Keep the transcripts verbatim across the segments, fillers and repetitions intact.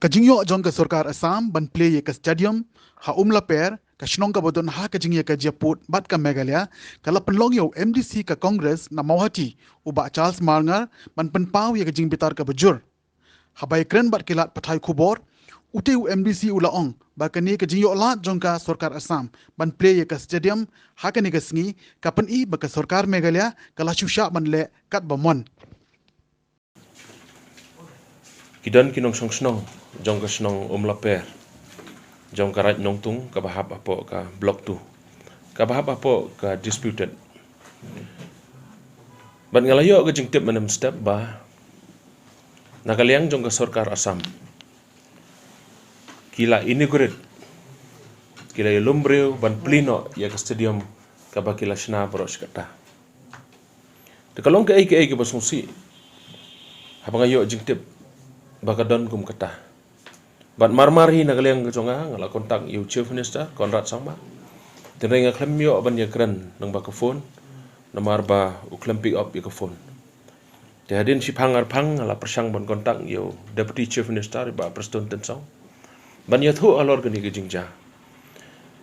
Ka jingïoh jong ka sorkar Assam ban plie ïa ka stadium ha Umlaper, ka shnong kaba don ha ka jingïakajia pud bad ka Meghalaya, ka la pynlong ïa u M D C ka Congress na Mawhati, u Bah Charles Marngar, ban pynpaw ïa ka jingbitar kaba jur. Haba ïakren bad ki lad pathai khubor, utei u M D C u la ong ba kane ka jingïoh lad jong ka sorkar Assam ban plie ïa ka stadium ha kane ka sngi ka pyni ba ka sorkar Meghalaya ka la shu shah ban leh katba mon. Ki don ki nongshong shnong jong ka shnong Umlaper, jong ka Raid Nongtung, kaba hap hapoh ka Block two, kaba hap hapoh ka disputed. Bad nga la ïoh ka jingtip mynne mynstep ba na ka liang jong ka sorkar Assam ki la inaugurate, ki la ïalum briew ban plie noh ïa ka stadium kaba ki la shna baroh shi katta. Te ka long kaei kaei kaba sngewsih haba nga ïoh jingtip ba ka don kum kata. Bad mar mar hi na ka liang ka jong nga, nga la contact ïa u Chief Minister Conrad Sangma. Tynrai nga khlem ïoh ban ïakren lyngba ka phone, namar ba u khlem pick up ïa ka phone. Te hadien shiphang arphang nga la pyrshang ban contact ïa u Deputy Chief Minister, i Bah Prestone Tynsong, ban ïathuh halor kane ka jingjia.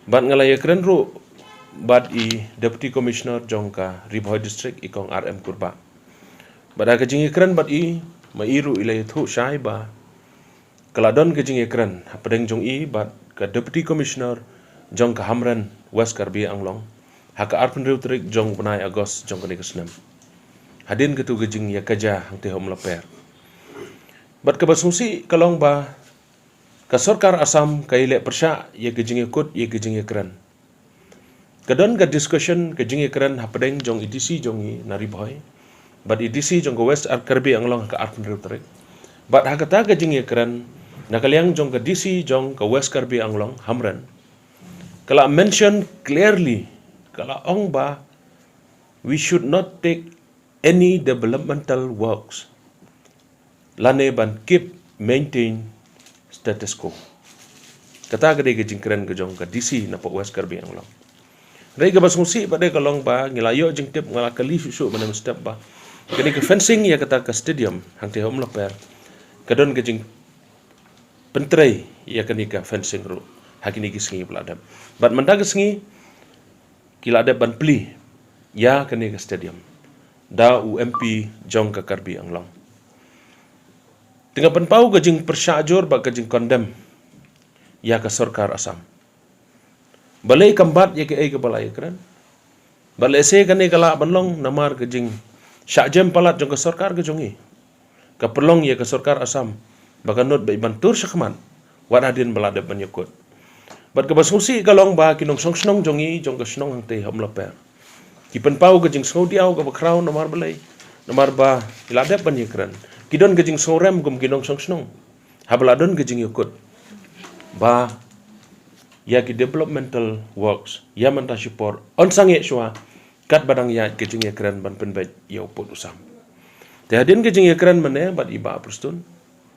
Bad nga la ïakren ruh bad i Deputy Commissioner jong ka Ri Bhoi District, i Kong R M Kurbah. Bad ha ka jingïakren bad i, ma i ruh i la ïathuh shai ba ka la don ka jingïakren hapdeng jong i bad ka Deputy Commissioner jong ka Hamren, West Karbi Anglong, ha ka arphew hynriew tarik jong u bnai August jong kane ka snem, hadien katu ka jingïakajia hangtei ha Umlaper. Bad kaba sngewsih ka long ba ka sorkar Assam ka ïaleh pyrshah ïa ka jingïakut ïa ka jingïakren. Ka don ka discussion, ka jingïakren hapdeng jong i D C jong i na Ri Bhoi bad i D C jong ka West Karbi Anglong ha ka arphew hynriew tarik. Bad ha kata ka jingïakren na ka liang jong ka D C jong ka West Karbi Anglong, Hamren, ka la mention clearly, ka la ong ba we should not take any developmental works lane ban keep maintain status quo. Kata ka dei ka jingkren ka jong ka D C napoh West Karbi Anglong. Hynrei kaba sngewsih pat de ka long ba ngi la ïoh jingtip, nga la kylli shuh shuh mynne mynstep ba kane ka fencing ïa kata ka stadium hangtei ha Umlaper, ka don ka jingpyntrei ïa kane ka fencing ruh ha kine ki sngi ba la dep. Bad mynta ka sngi ki la dep ban plie ïa kane ka stadium da u M P jong ka Karbi Anglong. Te nga pynpaw ka jingpyrshah jur bad ka jingkondem ïa ka sorkar Assam. Balei kam bat ïa kaei kaba la ïakren? Bad lehse kane ka lah ban long namar ka jingshah jem palat jong ka sorkar ka jong i, ka pynlong ïa ka sorkar Assam ba ka nud beit ban tur shakhmat wat hadien ba la dep ban ïakut. Bad kaba sngewsih ka long ba ki nongshong shnong jong i, jong ka shnong hangtei ha Umlaper, ki pynpaw ka jingsngewdiaw kaba khraw. Namar balei? Namar ba ki la dep ban ïakren, ki don ka jingsngewrem kum ki nongshong shnong haba la don ka jingïakut ba ïa ki developmental works ïa mynta shipor yn sangeh shuwa katba dang ïaid ka jingïakren ban pynbeit ïa u pud u sam. Te hadien ka jingïakren mynne bad i Bah Prestone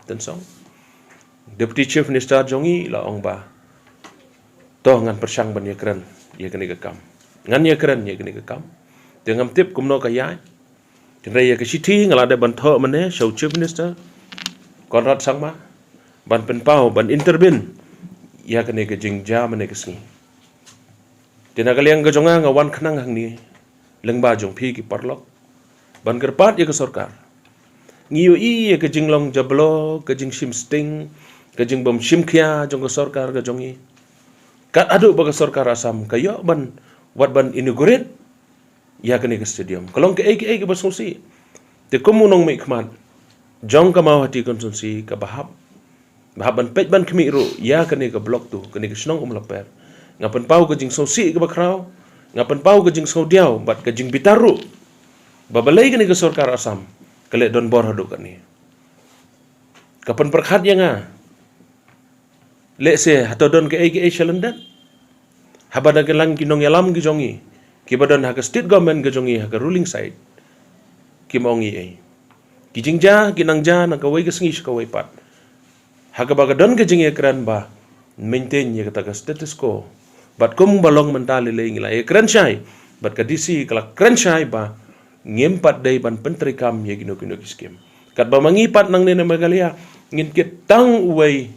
Tynsong, Deputy Chief Minister jong i la ong ba to ngan pyrshang ban ïakren ïa kane ka kam. Ngan ïakren ïa kane ka kam. Te ngam tip kumno ka ïaid. Hynrei ïa ka shithi nga la dep ban thoh mynne sha u Chief Minister Conrad Sangma ban pynpaw, ban intervene ïa kane ka jingjia mynne ka sngi. Te na ka liang ka jong nga, nga wan khnang hangne lyngba jong phi ki paralok ban kyrpad ïa ka sorkar. Ngi ïohi ïa ka jinglong jablok, ka jingshim sting, ka jingbym shim khia jong ka sorkar ka jong i. Kat haduh ba ka sorkar Assam ka ïoh ban, wat ban inaugurate ïa kane ka stadium. Ka long kaei kaei kaba sngewsih. Te kum u nongmihkhmat jong ka Mawhati constituency kaba hap, ba hap ban peit ban khmih ruh ïa kane ka Block two, kane ka shnong Umlaper, nga pynpaw ka jingsngewsih kaba khraw, nga pynpaw ka jingsngewdiaw bad ka jingbitar ruh ba balei kane ka sorkar Assam ka leh donbor haduh katne. Ka pynpyrkhat ïa nga, lehse hato don kaei kaei shalyndet? Haba da ka liang ki nongïalam ki jong i, kiba don ha ka state government ka jong i, ha ka ruling side, kim ong ei ei. Ki jingjia ki nang jia na kawei ka sngi sha kawei pat, ha kaba ka don ka jingïakren ba maintain ïa kata ka status quo. Bad kumba long mynta lei lei ngi la ïakren shai bad ka D C, ka la kren shai ba ngim pat dei ban pyntreikam ïa kino kino ki skim. Katba ma ngi pat nangne na Meghalaya ngin kit tang uwei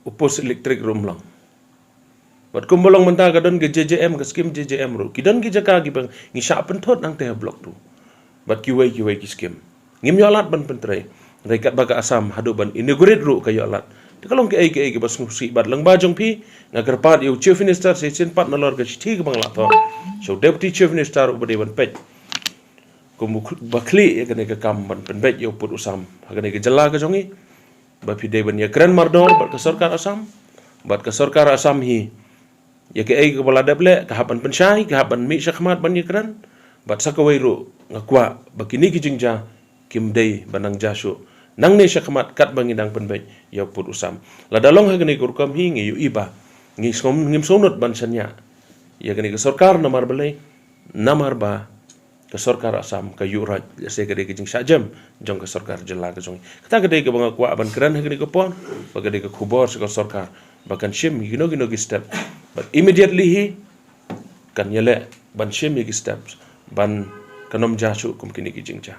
u post electric ruh um long. Bad kumba long mynta ka don ka J J M, ka skim J J M ruh. Ki don ki jaka kiba ngi shah pynthut nangta ha block ruh. Bad kiwei kiwei ki skim. Ngim ïoh lad ban pyntrei. Hynrei katba ka Assam haduh ban inaugurate ruh ka ïoh lad. Te ka long kaei kaei kaba sngewsih bad lyngba jong phi, nga kyrpad ïa u Chief Minister shisien pat nalor ka shithi kaba nga la thoh sha u Deputy Chief Minister uba dei ban peit kum u khl-, ba khlieh ïa kane ka kam ban pynbeit ïa u pud u sam ha kane ka jylla ka jong ngi. Ba phi dei ban ïakren mardor bad ka sorkar Assam. Bad ka sorkar Assam hi, ïa kaei kaba la dep leh, ka hap ban pynshai, ka hap ban mih shakhmat ban ïakren. Bad sa kawei ruh nga kwah ba kine ki jingjia kim dei ban nang jia shuh. Nangne shakhmat katba ngi dang pynbeit ïa u pud u sam. Lada long ha kane ka rukom hi, ngi ïohi ba ngi sngew, ngim sngewnud ban shaniah ïa kane ka sorkar namar balei, namar ba ka sorkar Assam ka ïuh roit, lehse ka dei ka jingshah jem jong ka sorkar jylla ka jong ngi. Kata ka dei kaba nga kwah ban kren ha kane ka por, ba ka dei ka khubor sha ka sorkar ba kan shim ïa kino kino ki step. But immediately hi kan ïaleh ban shim ïa ki steps ban kan ym jia shuh kum kine ki jingjia.